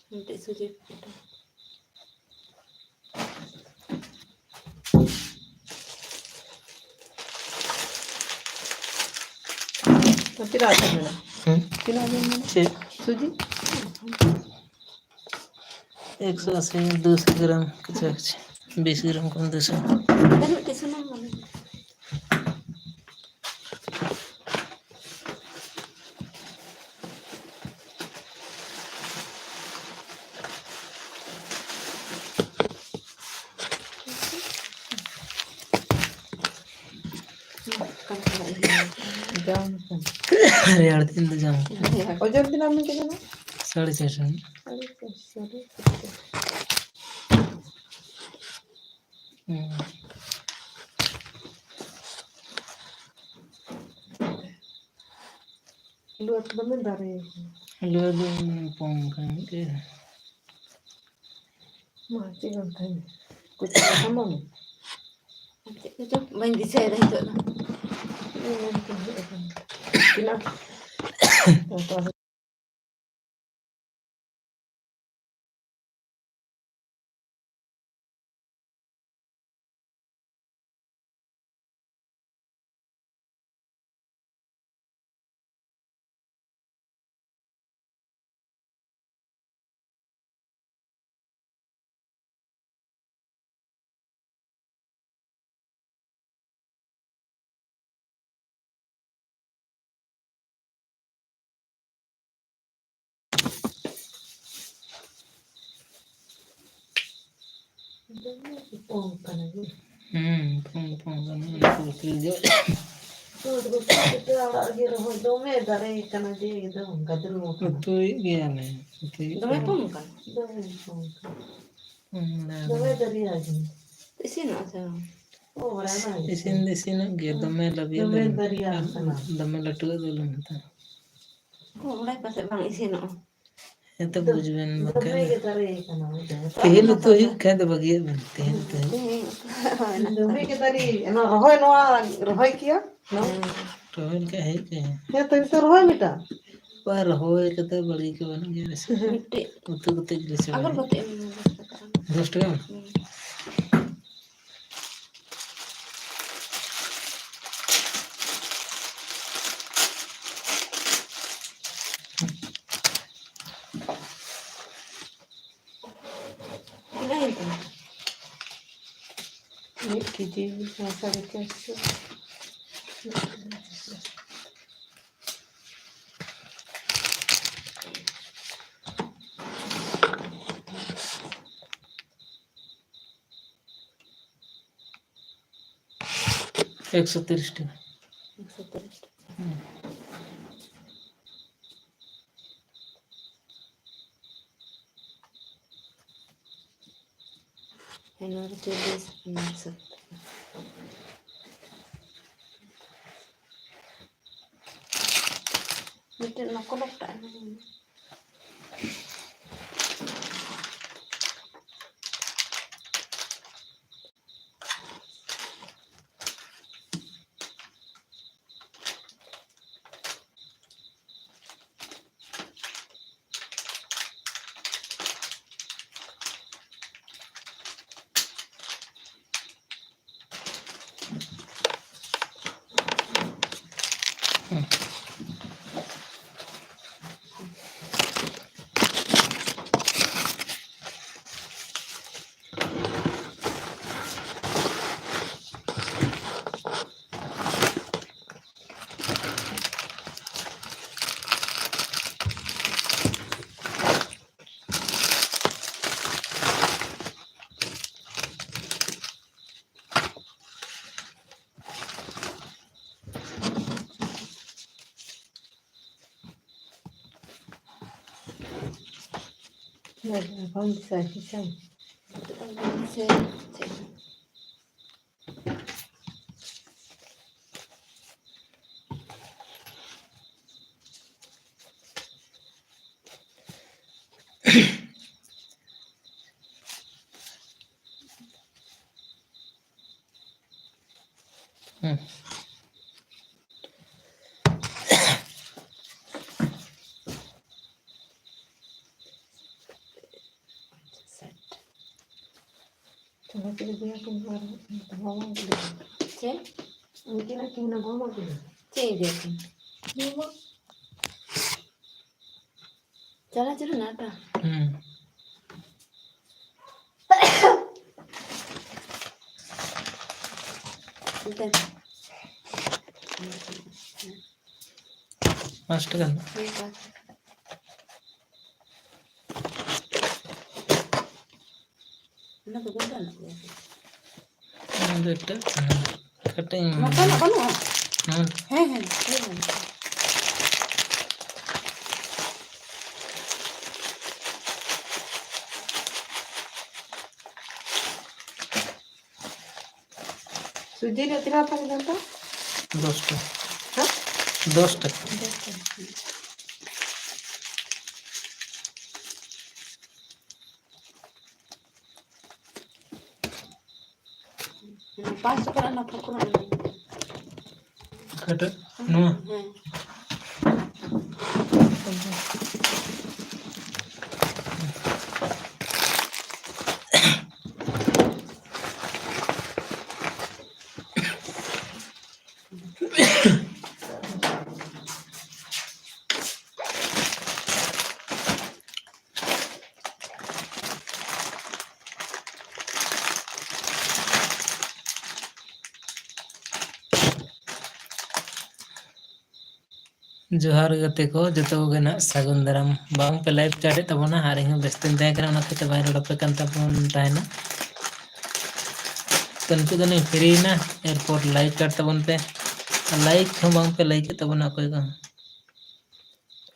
ᱢᱤᱫᱴᱮᱡ ᱥᱩᱡᱤ ᱯᱤᱴᱷᱟᱹ᱾ ᱛᱤᱱᱟᱹᱜ ᱟᱴᱟ ᱢᱮᱱᱟᱜᱼᱟ? ᱦᱩᱸ? ᱛᱤᱱᱟᱹᱜ ᱟᱴᱟ ᱢᱮᱱᱟᱜᱼᱟ? ᱪᱮᱫ? ᱥᱩᱡᱤ? ᱮᱠᱥᱚ ᱟᱥᱤ, ᱫᱩᱥᱚ ᱜᱨᱟᱢ ᱠᱟᱪᱷᱟ ᱠᱟᱪᱷᱤ, ᱵᱤᱥ ᱜᱨᱟᱢ ᱠᱷᱚᱱ ᱫᱩᱥᱚ᱾ ᱟᱨ ᱢᱤᱫᱴᱮᱡ ᱥᱩᱱᱩᱢ ᱢᱟᱞᱮ᱾ ᱡᱟᱢ ᱠᱟᱱᱟ᱾ ᱨᱮᱭᱟᱲ ᱫᱤᱱ ᱫᱚ ᱡᱟᱢ ᱠᱟᱱᱟ᱾ ᱳᱡᱚᱱ ᱛᱤᱱᱟᱹᱜ ᱮᱢ ᱢᱮᱱ ᱠᱮᱫᱟ ᱱᱟ? ᱥᱟᱲᱮ ᱪᱟᱨᱥᱚ᱾ ᱥᱟᱲᱮ ᱪᱟᱨᱥᱚ ᱨᱮ᱾ ᱦᱩᱸ᱾ ᱟᱹᱞᱩ ᱟᱹᱛᱩ ᱫᱚᱢᱮ ᱫᱟᱨᱮ ᱟᱠᱟᱱᱟ᱾ ᱟᱹᱞᱩ ᱫᱚ ᱯᱚᱝ ᱠᱟᱱ ᱜᱮ᱾ ᱢᱟ, ᱪᱮᱫ ᱮᱢ ᱛᱟᱦᱮᱱᱟ? ᱠᱚᱪᱟ ᱠᱟᱛᱷᱟ ᱢᱟ ᱢᱮ᱾ ᱪᱮᱫ ᱠᱚᱪᱚ ᱵᱟᱹᱧ ᱫᱤᱥᱟᱹᱭᱮᱫᱟ ᱱᱤᱛᱚᱜ ᱫᱚ᱾ ᱛᱤᱱᱟᱹᱜ? ᱫᱚᱢᱮ ᱯᱚᱝ ᱠᱟᱱᱟ ᱜᱮ᱾ ᱦᱩᱸ, ᱯᱚᱝ, ᱯᱚᱝ ᱠᱟᱱᱟ, ᱚᱱᱟ ᱠᱚ ᱵᱟᱠᱚ ᱡᱚ᱾ ᱩᱛᱩ ᱫᱚ ᱯᱤᱴᱷᱟᱹ ᱟᱲᱟᱜ ᱨᱮᱜᱮ ᱨᱚᱦᱚᱭ ᱫᱚᱢᱮ ᱫᱟᱨᱮ ᱠᱟᱱᱟ ᱡᱮ ᱮᱠᱫᱚᱢ ᱜᱟᱫᱨᱩ ᱟᱠᱟᱱᱟ᱾ ᱩᱛᱩᱭᱮᱫ ᱜᱮᱭᱟᱞᱮ, ᱩᱛᱩᱭᱮᱫ ᱫᱚᱢᱮ ᱜᱮᱭᱟᱞᱮ᱾ ᱯᱚᱝ ᱠᱟᱱᱟ? ᱫᱚᱢᱮ ᱯᱚᱝ ᱠᱟᱱᱟ᱾ ᱦᱩᱸ, ᱫᱚᱢᱮ ᱫᱟᱨᱮ᱾ ᱫᱟᱨᱭᱟ ᱜᱮ᱾ ᱤᱥᱤᱱᱚᱜᱼᱟ ᱥᱮ ᱵᱟᱝ? ᱚ, ᱵᱟᱲᱟᱭ ᱵᱟᱝ ᱤᱥᱤᱱ ᱫᱚ ᱤᱥᱤᱱᱚᱜ ᱜᱮᱭᱟ, ᱦᱩᱸ᱾ ᱫᱚᱢᱮ ᱞᱟᱹᱵᱤᱭᱟᱹ ᱫᱚᱢᱮ ᱫᱚ ᱫᱟᱨᱭᱟ ᱟᱨ ᱠᱟᱱᱟ᱾ ᱫᱚᱢᱮ ᱞᱟᱹᱴᱩᱣᱟᱜ ᱫᱚ ᱟᱞᱚᱢ ᱦᱟᱛᱟᱣᱟ᱾ ᱚ, ᱚᱸᱰᱮ ᱯᱟᱥᱮᱡ ᱵᱟᱝ ᱤᱥᱤᱱᱚᱜᱼᱟ᱾ ᱦᱮᱸ ᱛᱚ, ᱫᱚ-, ᱵᱩᱡᱽ ᱵᱮᱱ ᱫᱚᱢᱮ ᱵᱟᱠᱷᱟᱱ᱾ ᱜᱮ ᱫᱟᱨᱮ ᱠᱟᱱᱟ, ᱵᱩᱡᱷᱟᱹᱣ᱾ ᱛᱮᱦᱮᱧ ᱩᱛᱩ ᱦᱩᱭᱩᱜ ᱠᱷᱟᱡ ᱫᱚ ᱵᱟᱹᱜᱤᱭᱟᱜ ᱵᱮᱱ, ᱛᱮᱦᱮᱧ ᱩᱛᱩ ᱦᱩᱭᱩᱜ᱾ ᱛᱮᱦᱮᱧ ᱩᱛᱩ ᱦᱩᱭᱩᱜ᱾ ᱫᱚᱢᱮ ᱜᱮ ᱫᱟᱨᱮ, ᱚᱱᱟ ᱨᱚᱦᱚᱭ, ᱱᱚᱣᱟ ᱨᱚᱦᱚᱭ ᱠᱮᱭᱟ, ᱱᱚᱣᱟ᱾ ᱦᱮᱸ᱾ ᱨᱚᱦᱚᱭ ᱞᱮᱠᱷᱟᱡ ᱦᱮᱡ ᱠᱟᱱᱟ᱾ ᱦᱮᱸ ᱛᱚ, ᱱᱤᱛᱚᱜ ᱨᱚᱦᱚᱭ ᱢᱤᱫᱴᱟᱝ᱾ ᱵᱟᱝ, ᱨᱚᱦᱚᱭ ᱠᱟᱛᱮ ᱵᱟᱹᱲᱜᱤ ᱠᱚ ᱵᱟᱹᱱᱩᱜ ᱜᱮᱭᱟ ᱵᱮᱥᱤ᱾ ᱢᱤᱫᱴᱤᱡ ᱩᱛᱩ ᱠᱟᱛᱮ ᱜᱮᱞᱮ ᱪᱟᱵᱟᱭᱟ᱾ ᱟᱜᱚᱨᱵᱟᱹᱛᱤ ᱮᱢ ᱢᱮ, ᱫᱚᱥ ᱴᱟᱠᱟ᱾ ᱫᱚᱥ ᱴᱟᱠᱟ? ᱦᱩᱸ᱾ ᱛᱤᱱᱟᱹᱜ ᱦᱩᱭᱩᱜ ᱠᱟᱱᱟ? ᱢᱤᱫ ᱠᱮᱡᱤ ᱥᱟᱲᱮ ᱪᱟᱨᱥᱚ᱾ ᱮᱠᱥᱚ ᱛᱤᱨᱤᱥ ᱴᱟᱠᱟ᱾ ᱮᱠᱥᱚ ᱛᱤᱨᱤᱥ ᱴᱟᱠᱟ᱾ ᱦᱩᱸ᱾ ᱦᱮᱸ, ᱱᱚᱣᱟ ᱫᱚ ᱪᱚᱞᱞᱤᱥ, ᱯᱚᱧᱪᱟᱥ ᱴᱟᱠᱟ᱾ ᱢᱤᱫᱴᱮᱱ ᱱᱚᱠᱚᱞ ᱚᱠᱛᱟᱜ ᱮᱢᱟᱹᱧ ᱢᱮ᱾ ᱵᱟᱢ ᱫᱤᱥᱟᱹᱭ ᱦᱤᱥᱟᱹᱵ? ᱦᱩᱸ᱾ ᱪᱮᱫ ᱤᱫᱤᱭᱟᱠᱤᱱ ᱦᱚᱲ? ᱵᱟᱵᱟ ᱠᱤᱱ᱾ ᱪᱮᱫ? ᱩᱱᱠᱤᱱ ᱟᱹᱠᱤᱱ ᱦᱚᱸ ᱵᱟᱵᱟ ᱠᱤᱱ᱾ ᱪᱮᱫ ᱤᱫᱤᱭᱟᱠᱤᱱ? ᱵᱟᱵᱟ᱾ ᱪᱟᱞᱟᱜ ᱪᱟᱞᱟᱜ ᱱᱟᱴᱟ᱾ ᱦᱩᱸ᱾ ᱮᱱᱛᱮ᱾ ᱯᱟᱸᱪ ᱴᱟᱠᱟ ᱨᱮᱱᱟᱜ᱾ ᱦᱮᱸ, ᱯᱟᱸᱪ ᱴᱟᱠᱟ᱾ ᱚᱱᱟ ᱫᱚ ᱵᱟᱹᱧ ᱜᱟᱱᱚᱜ ᱜᱮᱭᱟ᱾ ᱚᱱᱟ ᱫᱚ ᱮᱴᱟᱜ ᱠᱟᱱᱟ᱾ ᱠᱟᱹᱴᱤᱡ ᱤᱧ ᱱᱚᱝᱠᱟᱱᱟᱜ ᱵᱟᱹᱱᱩᱜᱼᱟ? ᱦᱮᱸ᱾ ᱦᱮᱸ, ᱦᱮᱸ, ᱦᱮᱸ, ᱦᱮᱸ᱾ ᱥᱩᱡᱤ ᱨᱮ ᱛᱤᱱᱟᱹᱜ ᱛᱟᱦᱮᱸ ᱞᱮᱱ ᱛᱟᱢᱟ? ᱫᱚᱥ ᱴᱟᱠᱟ᱾ ᱦᱮᱸ? ᱫᱚᱥ ᱴᱟᱠᱟ᱾ ᱫᱚᱥ ᱴᱟᱠᱟ᱾ ᱯᱟᱸᱪ ᱴᱟᱠᱟ ᱨᱮᱱᱟᱜ ᱯᱷᱚᱠᱨᱟ ᱮᱢ᱾ ᱚᱠᱟᱴᱟᱜ? ᱱᱚᱣᱟ? ᱦᱮᱸ᱾ ᱡᱚᱦᱟᱨ ᱜᱟᱛᱮ ᱠᱚ, ᱡᱚᱛᱚ ᱠᱚᱜᱮ ᱱᱟᱦᱟᱜ ᱥᱟᱹᱜᱩᱱ ᱫᱟᱨᱟᱢ᱾ ᱵᱟᱝ ᱯᱮ live chat ᱮᱫ ᱛᱟᱵᱚᱱᱟ, ᱟᱨ ᱤᱧ ᱦᱚᱸ ᱵᱮᱥᱛᱮᱧ ᱛᱟᱦᱮᱸ ᱠᱟᱱᱟ, ᱚᱱᱟ ᱠᱷᱟᱹᱛᱤᱨ ᱛᱮ ᱵᱟᱹᱧ ᱨᱚᱲ ᱟᱯᱮ ᱠᱟᱱ ᱛᱟᱵᱚᱱ ᱛᱟᱦᱮᱱᱟ᱾ ᱛᱚ, ᱱᱤᱛᱚᱜ ᱫᱚ ᱞᱤᱧ free ᱮᱱᱟ, ᱮᱨᱯᱚᱨ live chat ᱛᱟᱵᱚᱱ ᱯᱮ᱾ ᱟᱨ like ᱦᱚᱸ ᱵᱟᱝ ᱯᱮ like ᱮᱫ ᱛᱟᱵᱚᱱᱟ ᱚᱠᱚᱭ ᱠᱚ᱾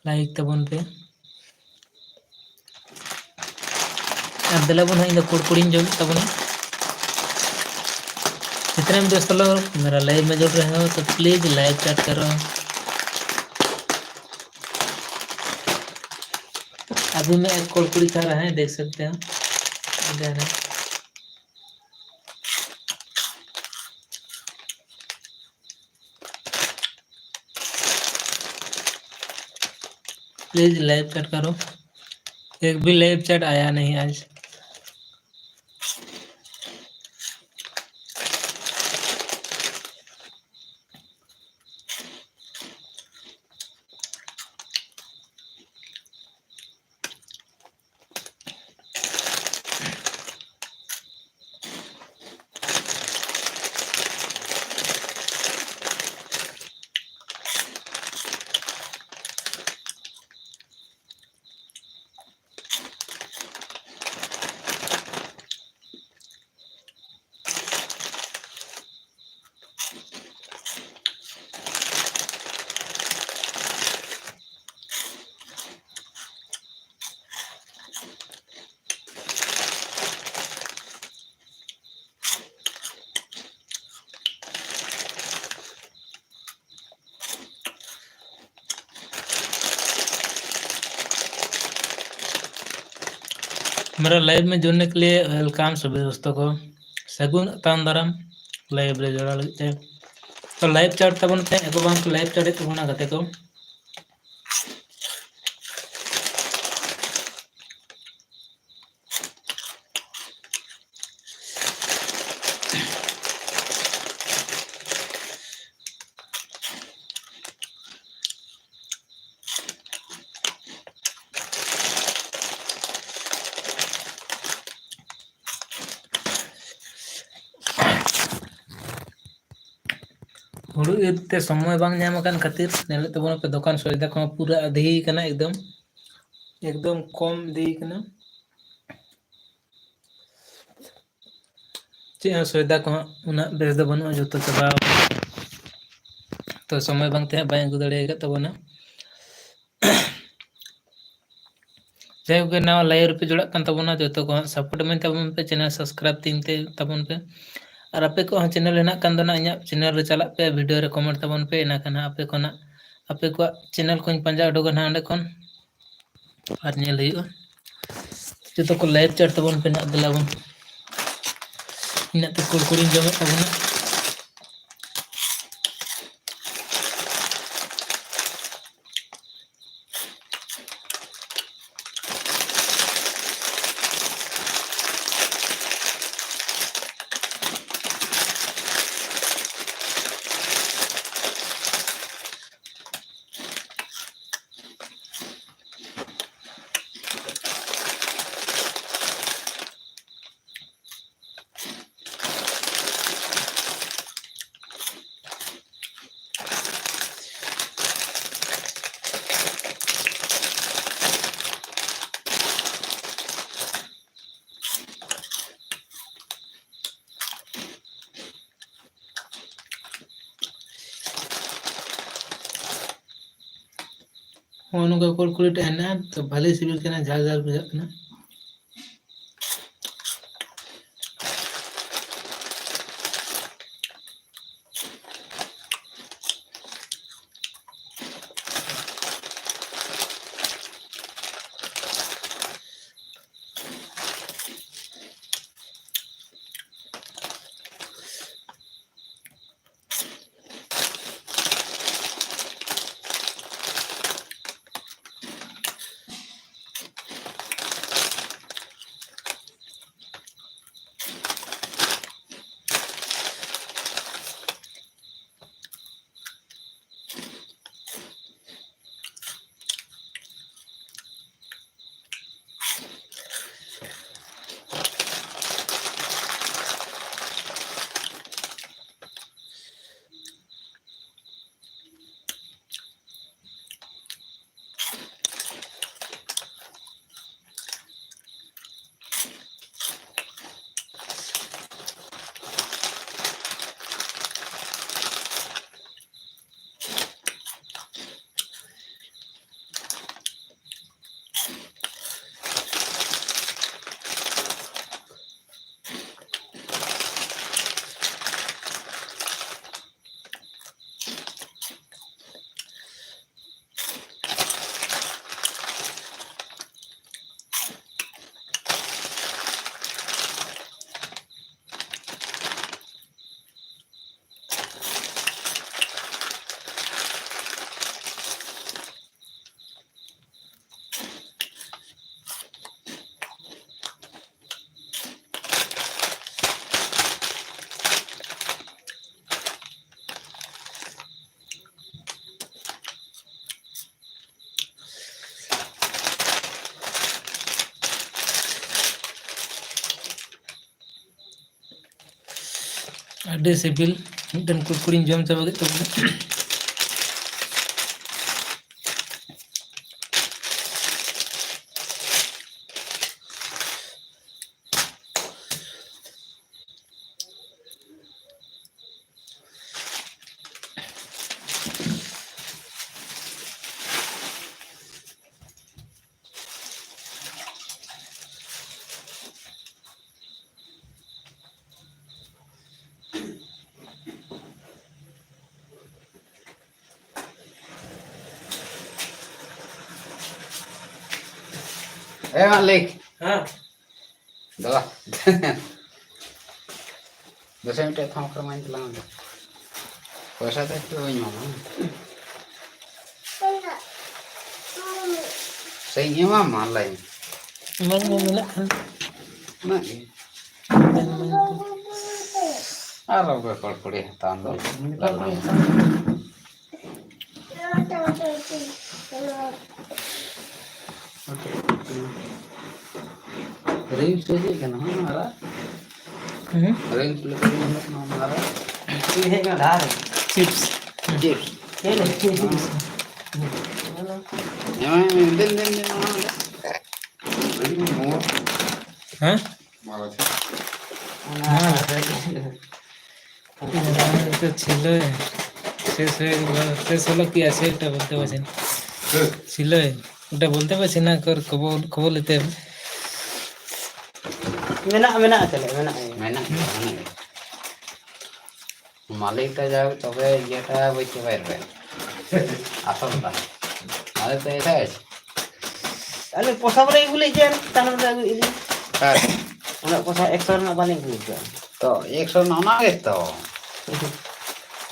Like ᱛᱟᱵᱚᱱ ᱯᱮ᱾ ᱟᱨ ᱫᱮᱞᱟ ᱵᱚᱱ ᱦᱟᱸᱜ, ᱤᱧ ᱫᱚ ᱠᱩᱲᱠᱩᱲᱤᱧ ᱡᱚᱢᱮᱫ ᱛᱟᱵᱚᱱᱟ᱾ जितने भी दोस्त लोग मेरा live में जुड़ रहे हो, तो please live chat करो। अभी मैं एक कुड़कुड़ी खा रहा है, देख सकते हो इधर है। Please live chat करो। एक भी live chat आया नहीं आज। मेरा लाइव में जुड़ने के लिए वेलकम सभी दोस्तों को। ᱥᱟᱹᱜᱩᱱ ᱟᱛᱟᱝ ᱫᱟᱨᱟᱢ ᱞᱟᱭᱤᱵᱷ ᱨᱮ ᱡᱚᱲᱟᱣ ᱞᱟᱹᱜᱤᱫ ᱛᱮ᱾ ᱛᱚ ᱞᱟᱭᱤᱵᱷ ᱪᱟᱴ ᱛᱟᱵᱚᱱ ᱯᱮ, ᱮᱠᱚ ᱵᱟᱝ ᱠᱚ ᱞᱟᱭᱤᱵᱷ ᱪᱟᱴ ᱮᱫ ᱛᱟᱵᱚᱱᱟ ᱜᱟᱛᱮ ᱠᱚ᱾ ᱦᱩᱲᱩ ᱤᱨ ᱛᱮ ᱥᱚᱢᱚᱭ ᱵᱟᱝ ᱧᱟᱢ ᱟᱠᱟᱱ ᱠᱷᱟᱹᱛᱤᱨ ᱧᱮᱞᱮᱫ ᱛᱟᱵᱚᱱᱟ ᱯᱮ ᱫᱚᱠᱟᱱ ᱥᱚᱭᱫᱟ ᱠᱚᱦᱚᱸ ᱯᱩᱨᱟᱹ ᱟᱫᱷᱤ ᱠᱟᱱᱟ, ᱮᱠᱫᱚᱢ ᱮᱠᱫᱚᱢ ᱠᱚᱢ ᱤᱫᱤ ᱠᱟᱱᱟ᱾ ᱪᱮᱫ ᱦᱚᱸ ᱥᱚᱭᱫᱟ ᱠᱚᱦᱚᱸ ᱩᱱᱟᱹᱜ ᱵᱮᱥ ᱫᱚ ᱵᱟᱹᱱᱩᱜᱼᱟ, ᱡᱚᱛᱚ ᱪᱟᱵᱟ ᱟᱠᱟᱱᱟ᱾ ᱛᱚ ᱥᱚᱢᱚᱭ ᱵᱟᱝ ᱛᱮ ᱦᱟᱸᱜ ᱵᱟᱹᱧ ᱟᱹᱜᱩ ᱫᱟᱲᱮ ᱟᱠᱟᱫ ᱛᱟᱵᱚᱱᱟ᱾ ᱡᱟᱭᱦᱳᱠ, ᱱᱟᱣᱟ ᱞᱟᱭᱤᱵᱷ ᱨᱮᱯᱮ ᱡᱚᱲᱟᱜ ᱠᱟᱱ ᱛᱟᱵᱚᱱᱟ, ᱡᱚᱛᱚ ᱠᱚ ᱦᱟᱸᱜ ᱥᱟᱯᱳᱨᱴ ᱤᱢᱟᱹᱧ ᱛᱟᱵᱚᱱ ᱯᱮ, ᱪᱮᱱᱮᱞ ᱥᱟᱵᱥᱠᱨᱟᱭᱤᱵᱽ ᱛᱤᱧ ᱛᱮ ᱛᱟᱵᱚᱱ ᱯᱮ᱾ ᱟᱨ ᱟᱯᱮ ᱠᱚᱣᱟᱜ ᱦᱚᱸ ᱪᱮᱱᱮᱞ ᱦᱮᱱᱟᱜ ᱠᱷᱟᱱ ᱫᱚ ᱱᱟᱜ ᱤᱧᱟᱹᱜ ᱪᱮᱱᱮᱞ ᱨᱮ ᱪᱟᱞᱟᱜ ᱯᱮ, ᱵᱷᱤᱰᱤᱭᱳ ᱨᱮ ᱠᱚᱢᱮᱱᱴ ᱛᱟᱵᱚᱱ ᱯᱮ, ᱤᱱᱟᱹ ᱠᱷᱟᱱ ᱦᱟᱸᱜ ᱟᱯᱮ ᱠᱚ ᱱᱟᱜ ᱟᱯᱮ ᱠᱚᱣᱟᱜ ᱪᱮᱱᱮᱞ ᱠᱚᱧ ᱯᱟᱸᱡᱟ ᱩᱰᱩᱠᱟ ᱱᱟᱜ ᱚᱸᱰᱮ ᱠᱷᱚᱱ᱾ ᱟᱨ ᱧᱮᱞ ᱦᱩᱭᱩᱜᱼᱟ᱾ ᱡᱚᱛᱚ ᱠᱚ ᱞᱟᱭᱤᱵᱷ ᱪᱟᱴ ᱛᱟᱵᱚᱱ ᱯᱮ ᱱᱟᱜ, ᱫᱮᱞᱟ ᱵᱚᱱ᱾ ᱤᱧᱟᱹᱜ ᱛᱮ ᱠᱩᱲᱠᱩᱲᱤᱧ ᱡᱚᱢᱮᱫ ᱛᱟᱵᱚᱱᱟ᱾ ᱦᱚᱸᱜᱼᱚ ᱱᱚᱝᱠᱟ ᱠᱩᱲᱠᱩᱲᱤ ᱴᱟᱜ ᱦᱮᱱᱟᱜᱼᱟ, ᱛᱚ ᱵᱷᱟᱞᱮ ᱥᱤᱵᱤᱞ ᱠᱟᱱᱟ, ᱡᱷᱟᱞ ᱡᱷᱟᱞ ᱵᱩᱡᱷᱟᱹᱜ ᱠᱟᱱᱟ᱾ ᱟᱹᱰᱤ ᱥᱤᱵᱤᱞ ᱢᱤᱫᱴᱮᱱ ᱠᱩᱨᱠᱩᱨᱤᱧ ᱡᱚᱢ ᱪᱟᱵᱟ ᱠᱮᱫ ᱛᱟᱵᱚᱱᱟ᱾ ᱮ ᱢᱟᱹᱞᱤᱠ᱾ ᱦᱮᱸ᱾ ᱫᱟᱫᱟ᱾ ᱫᱮᱥᱮ ᱢᱤᱫᱴᱮᱡ ᱛᱷᱟᱢ ᱠᱚᱨᱮ ᱢᱟᱧ ᱛᱟᱞᱟᱝ ᱢᱮ᱾ ᱯᱚᱭᱥᱟ ᱫᱚ ᱮᱠᱴᱩ ᱵᱟᱹᱧ ᱮᱢᱟᱢᱟ᱾ ᱥᱮᱧ ᱮᱢᱟᱢᱟ, ᱞᱟᱹᱭ ᱢᱮ᱾ ᱮᱢᱟᱹᱧ ᱢᱮ ᱢᱮᱱᱟᱜ ᱠᱷᱟᱱ᱾ ᱩᱱᱟᱹᱜ ᱜᱮ᱾ ᱢᱮᱱ ᱢᱮ᱾ ᱟᱨ ᱚᱠᱚᱭ ᱠᱚᱲᱠᱚᱲᱤ ᱦᱟᱛᱟᱣ ᱫᱚ? ᱨᱤᱞᱥ ᱫᱚ ᱪᱮᱫ ᱠᱟᱱᱟ? ᱦᱚᱸ, ᱟᱨᱟᱜ? ᱦᱩᱸ? ᱨᱤᱞᱥ ᱞᱮᱠᱟ ᱜᱮ ᱧᱮᱞᱚᱜ ᱠᱟᱱᱟ, ᱚᱱᱟ ᱟᱨᱟᱜ? ᱪᱮᱫ ᱦᱮᱡ ᱠᱟᱱᱟ ᱰᱟᱦᱟᱨ ᱨᱮ? ᱪᱤᱯᱥ᱾ ᱪᱤᱯᱥ᱾ ᱪᱮᱫ ᱞᱟᱹᱜᱤᱫ ᱪᱤᱯᱥ? ᱦᱮᱸ, ᱫᱮᱱ, ᱫᱮᱱ, ᱫᱮᱱ, ᱚᱱᱟ ᱫᱮᱱ᱾ ᱦᱮᱸ? ᱚᱱᱟ ᱦᱮᱸ᱾ ᱚᱱᱟ ᱛᱚ ᱪᱷᱤᱞᱟᱹ ᱥᱮᱥ ᱦᱚᱭᱮ ᱜᱮᱞᱚ, ᱥᱮᱥ ᱦᱚᱞᱚ ᱠᱤᱭᱟ ᱥᱮ ᱮᱠᱴᱟ ᱵᱚᱞᱛᱮ ᱯᱟᱨᱪᱷᱮ ᱱᱟ᱾ ᱪᱷᱤᱞᱟᱹ ᱮᱠᱴᱟ ᱵᱚᱞᱛᱮ ᱯᱟᱨᱪᱷᱮ ᱱᱟ ᱠᱚᱨ ᱠᱚᱵᱚᱞ, ᱠᱚᱵᱚᱞ ᱞᱮᱛᱮ᱾ ᱢᱮᱱᱟᱜᱼᱟ, ᱢᱮᱱᱟᱜᱼᱟ, ᱪᱟᱞᱟᱜ ᱢᱮᱱᱟᱜᱼᱟ᱾ ᱢᱮᱱᱟᱜ ᱜᱮᱭᱟ, ᱢᱮᱱᱟᱜ ᱜᱮᱭᱟ᱾ ᱢᱟᱹᱞᱤᱠ ᱛᱮ ᱡᱟᱣ ᱛᱚᱵᱮ ᱤᱭᱟᱹᱴᱟ ᱵᱟᱹᱧ ᱪᱟᱵᱟᱭ ᱨᱮ᱾ ᱟᱥᱚᱞ ᱫᱚ᱾ ᱢᱟᱹᱞᱤᱠ ᱛᱮ ᱮᱴᱟᱜ ᱟᱞᱮ ᱯᱚᱥᱟ ᱵᱚᱞᱮ ᱟᱹᱜᱩ ᱞᱮᱫ ᱜᱮᱭᱟ, ᱛᱟᱭᱱᱚᱢ ᱨᱮ ᱟᱹᱜᱩ ᱤᱫᱤ᱾ ᱦᱮᱸ᱾ ᱩᱱᱟᱹᱜ ᱯᱚᱥᱟ ᱮᱠᱥᱚ ᱨᱮᱱᱟᱜ ᱵᱟᱞᱮ ᱟᱹᱜᱩ ᱠᱟᱜᱼᱟ᱾ ᱛᱚ, ᱮᱠᱥᱚ ᱨᱮᱱᱟᱜ ᱚᱱᱟ ᱜᱮᱛᱚ᱾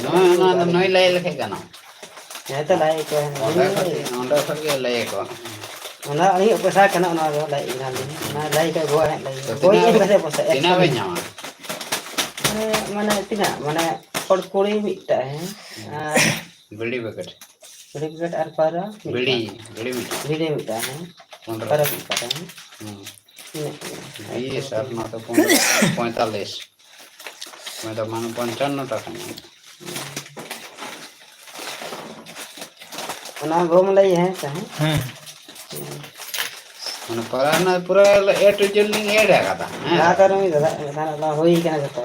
ᱱᱚᱜᱼᱚᱭ ᱚᱱᱟ ᱫᱚ ᱱᱩᱭ ᱞᱟᱹᱭ ᱞᱮᱠᱷᱟᱡ ᱜᱟᱱᱚᱜᱼᱟ᱾ ᱦᱮᱸ ᱛᱚ, ᱞᱟᱹᱭ ᱠᱚ ᱦᱮᱸ᱾ ᱚᱸᱰᱮ ᱠᱷᱚᱡ, ᱚᱸᱰᱮ ᱠᱷᱚᱡ ᱜᱮ ᱞᱟᱹᱭ ᱟᱠᱚ᱾ ᱚᱱᱟ ᱟᱹᱞᱤᱧᱟᱜ ᱯᱚᱭᱥᱟ ᱠᱟᱱᱟ, ᱚᱱᱟ ᱫᱚ ᱞᱟᱹᱭ ᱮᱫ ᱠᱟᱱᱟ ᱞᱤᱧ᱾ ᱚᱱᱟ ᱞᱟᱹᱭ ᱠᱚ ᱜᱚᱜ ᱦᱮᱡ ᱞᱟᱹᱭ ᱛᱚ ᱠᱚ᱾ ᱜᱚᱡ ᱛᱤᱱᱟᱹᱜ ᱮᱢ ᱵᱮᱱ, ᱠᱟᱛᱮ ᱯᱚᱭᱥᱟ ᱛᱤᱱᱟᱹᱜ ᱮᱠᱥᱚ ᱵᱮᱱ ᱨᱮ᱾ ᱧᱟᱢᱟ? ᱢᱟᱱᱮ, ᱢᱟᱱᱮ ᱛᱤᱱᱟᱹᱜ? ᱢᱟᱱᱮ ᱠᱚᱲᱠᱩᱲᱤ ᱢᱤᱫᱴᱟᱝ, ᱦᱮᱸ? ᱟᱨ ᱵᱤᱲᱤ ᱯᱮᱠᱮᱴ᱾ ᱵᱤᱲᱤ ᱯᱮᱠᱮᱴ ᱟᱨ ᱯᱟᱣᱨᱟ ᱵᱤᱲᱤ, ᱢᱤᱫᱴᱟᱝ᱾ ᱵᱤᱲᱤ ᱢᱤᱫᱴᱟᱝ᱾ ᱵᱤᱲᱤ ᱢᱤᱫᱴᱟᱝ, ᱦᱮᱸ᱾ ᱯᱚᱱᱨᱚ᱾ ᱯᱟᱣᱨᱟ ᱢᱤᱫ ᱯᱟᱣᱨᱟ, ᱦᱮᱸ᱾ ᱦᱩᱸ᱾ ᱤᱱᱟᱹᱜ ᱜᱮ᱾ ᱵᱤᱥ ᱟᱨ ᱱᱚᱣᱟ ᱫᱚ ᱯᱚᱱᱨᱚ, ᱯᱚᱸᱭᱛᱟᱞᱞᱤᱥ᱾ ᱢᱮᱰᱟᱢ ᱢᱟᱱᱮ ᱯᱚᱧᱪᱟᱱᱱᱚ ᱴᱟᱠᱟ ᱧᱟᱢ᱾ ᱚᱱᱟ ᱜᱚᱢ ᱞᱟᱹᱭ ᱦᱮᱸ ᱥᱮ, ᱦᱮᱸ? ᱦᱮᱸ᱾ ᱢᱟᱱᱮ ᱯᱟᱨᱟ ᱨᱮᱱᱟᱜ ᱯᱩᱨᱟᱹ A to Z ᱞᱤᱧ ᱮᱰ ᱟᱠᱟᱫᱟ, ᱦᱮᱸ᱾ ᱞᱟᱦᱟ ᱛᱟᱭᱱᱚᱢ ᱢᱤᱫ ᱫᱷᱟᱣ, ᱢᱤᱫ ᱫᱷᱟᱣ ᱦᱩᱭ ᱠᱟᱱᱟ ᱡᱚᱛᱚ᱾